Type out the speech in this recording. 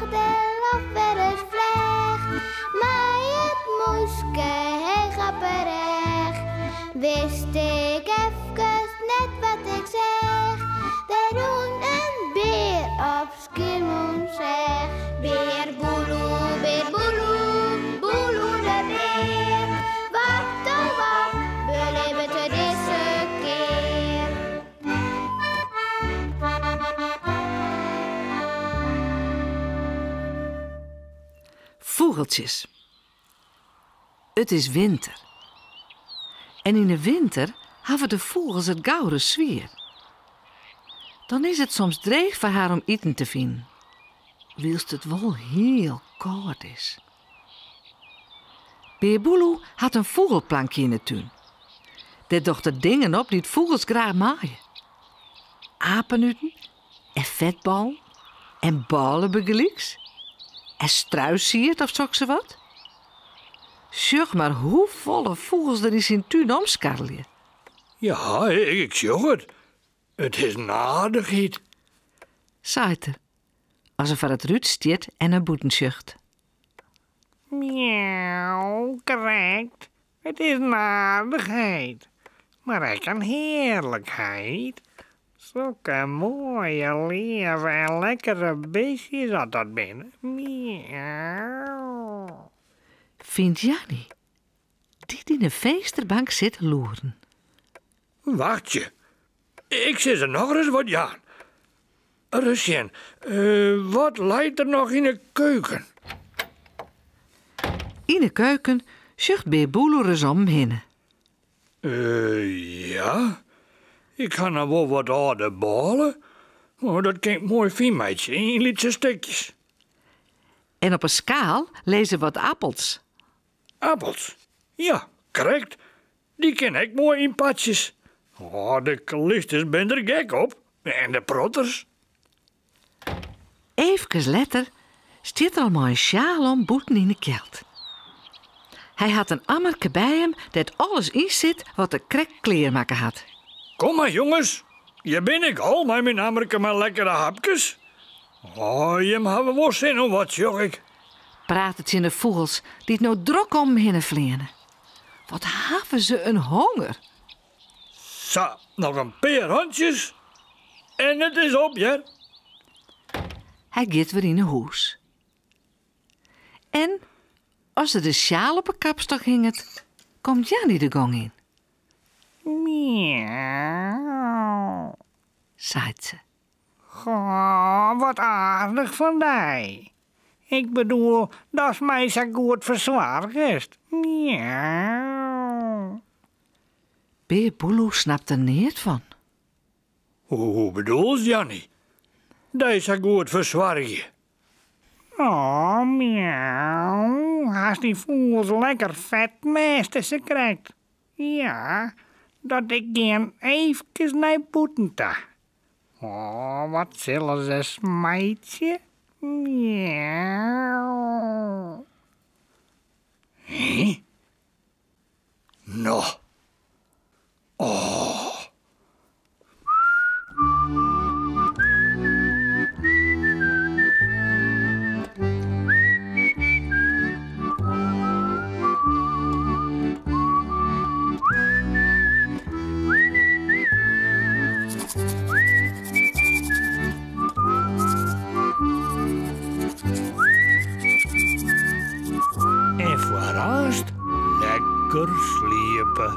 Laget de loft wer ris flecht. Mei it mûske heech op 'e rêch. Wist ik efkes net wat ik seach. Der rûn in bear op Skiermûntseach. Bear Boeloe, bear Boeloe, Boeloe de bear. Wat oh wat belibbet er dizze kear? Fûgeltsjes. It is winter. En yn 'e winter hawwe de fûgels it gauris swier. Dan is it soms dreech foar har om iten te finen, wylst it wol hiel kâld is. Bear Boeloe hat in fûgelplankje yn 'e tún. Dêr docht er dingen op dy't fûgels graach meie. Apenuten en fetballen en bôle bygelyks. En struisied of soksawat. Sjoch mar hoefolle fûgels der yn syn tún omskarrelje. Ja, ik sjoch it. It is in aardichheid. Seit er, as er foar it rút stiet en nei bûten sjocht. Miauw, krekt. It is in aardichheid, mar ek in hearlikheid. Sokke moaie, leave en lekkere bistjes as dat binne. Miauw. Fynt Janny, dy't yn 'e finsterbank sit te loeren. Wachtsje, ik sil se nochris wat jaan. Ris sjen, wat leit der noch yn 'e keuken? Yn 'e keuken sjocht Bear Boeloe ris om him hinne. Ja, ik ha noch wol wat âlde bôle. Oh, dat kin ik moai fyn meitsje yn lytse stikjes. En op 'e skaal lizze wat appels. Appels? Ja, krekt. Dy kin ek moai yn partsjes. Oh, de klysters binne der gek op. En de protters. Eefkes letter stiet er al mei in sjaal om bûten yn 'e kjeld. Hy hat in ammerke by him dêr't alles yn sit wat er krekt klearmakke hat. Kom mar jonges, hjir bin ik al mei myn ammerke mei lekkere hapkes. Oh, jim hawwe wol sin oan wat, sjoch ik. Praat er tsjin de fûgels dy't no drok om him hinne fleane. Wat hawwe se in honger! Sa, noch in pear hantsjes en it is op, hear. Hy giet wer yn 'e hûs. En as er de sjaal op 'e kapstok hinget, komt Janny de gong yn. Miauw, seit se. Goh, wat aardich fan dy. Ik bedoel, datst my sa goed fersoargest. Miauw. Bear Boeloe snapt der neat fan. Hoe bedoelst, Janny? Dy sa goed fersoargje? Oh, miauw, hast dy fûgels lekker fet mêste sakrekt. Ja, dat ik gean eefkes nei bûten ta. Oh, wat sille se smeitsje. Miauw. Hé? No. Oh. En foarearst lekker sliepe.